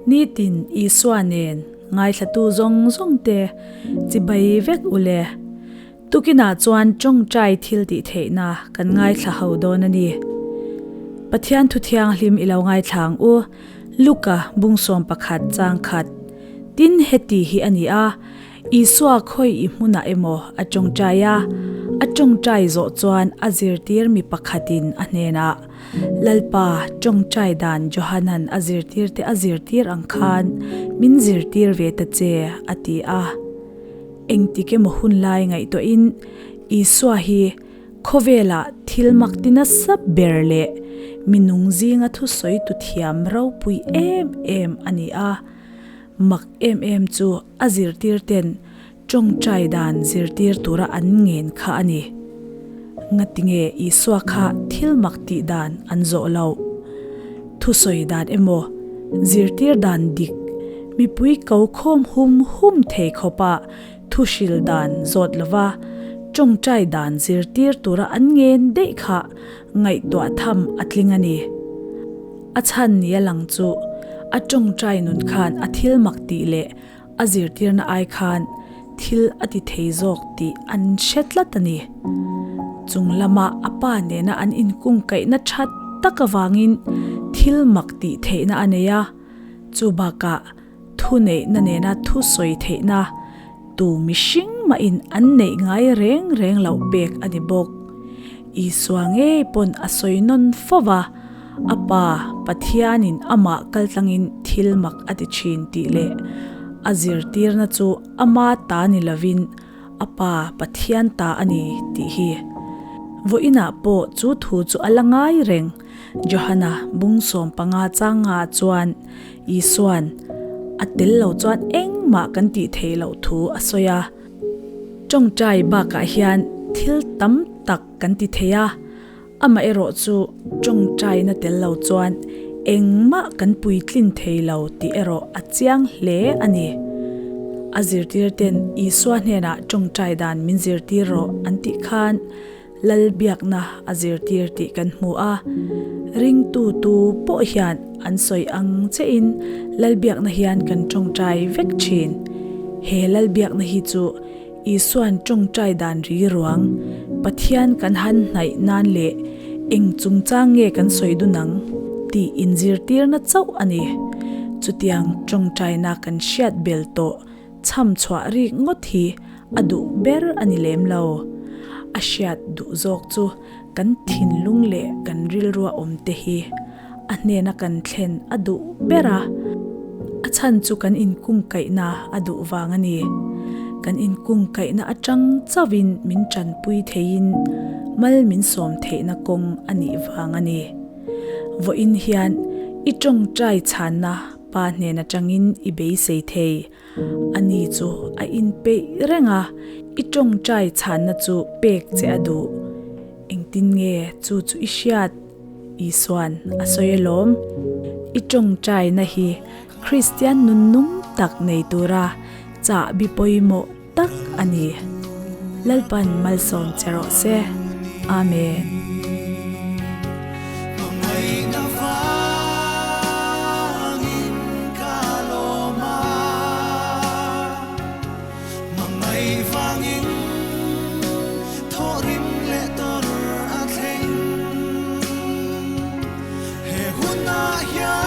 Nitin Isua nen ngaithlatu zawng zawng te chibai vek u le. Tukinah chuan tawngtai thil tih theihna kan ngaithla ho dawn a ni. Pathian thu thianghlim i lo ngaithla ang u, Luka bungsawm pakhat chang khat. Tin heti hi a ni a, Isua khawi i hmunah emaw a tawngtai a, a tawngtai zawh chuan a zirtir mi pakhatin a hnenah, Lalpa, tawngtai dan Johanan a zirtirte a zirtir ang khan min zirtir ve ta che, a ti a. Engtik emaw hun lai ngaihtuahin Isua hi khawvelah thil mak ti nasa ber leh minung zinga thusawi tu thiam ropui em em a ni a. Mak em em chu a zirtir ten tawngtai dan zirtir tura an ngen kha a ni. Ngatinge Isua kha thil mak tih dan an zawh loh? Thusawi dan emaw, zirtir dan dik, mipui ko khawm hum hum thei khawpa thuhril dan zawt lova tawngtai dan zirtir tura an ngen daih kha ngaihtuah tham a tling a ni. A chhan nia lang chu a tawngtai nun khan a thil mak tih leh a zirtirna ai khan thil a ti thei zawk tih an hre tlat a ni. Chung lama a pa nena an inkungkaihna tha tak avangin thil mak tih theihna a nei a, chu bakah thuneihna nena thu sawi theihna tu mihring mahin an neih ngai reng reng loh pek a ni bawk. Isua ngei pawn a sawi nawn fo va, A Pa, Pathianin amah kaltlangin thil mak a ti thin tih leh a zirtirna chu ama ta ni lovin a Pa, Pathian ta a ni tih hi. Vawiinah pawh chu thu chu a la ngai reng. Johana bung 15 changa chuan Isua'n a tel lo chuan engmah kan tih theih loh thu a sawi a. Tawngtai bakah hian thil tam tak kan ti thei a. Amaherawh chu tawngtaina tel lo chuan engmah kan puitlin thei lo tih erawh a chiang hle a ni. A zirtir ten Isua hnenah tawngtai dan min zirtir rawh an tih khan Lalbiakna a zirtir tih kan hmu a. Ringtu tu pawh hian an sawi ang chiahin Lalbiakna hian kan tawngtai vek thin. He Lalbiakna hi chu Isua'n tawngtai dan ri ruang, Pathian kan han hnaih nan leh eng chungchang nge kan sawi dun ang tih inzirtirna chauh a ni. Chutiang tawngtaina kan hriat bel tawh chham chhuah rik ngawt hi a duh ber a ni lem lo. A hriat duh zawk chu kan thinlung leh kan rilrua awm te hi a hnena kan thlen a duh ber a, a chhan chu kan inkungkaihna a duh vang a ni. Kan inkungkaihna atang chauhin min tanpui theiin mal min sawm theihna kawng a nih vang a ni. Vawiin hian i tawngtai chhanna pa hnen atangin i beisei thei. Ani chu a inpeih reng a, i tawngtai chhanna chu pek che a duh. Engtin nge chu chu i hriat? Isua'n a sawi alawm. I tawngtaina hi Kristian nun nung tak nei tura chahbi pawimawh tak a ni. Lalpan malsawm che rawh se. Amen. He hunah hian.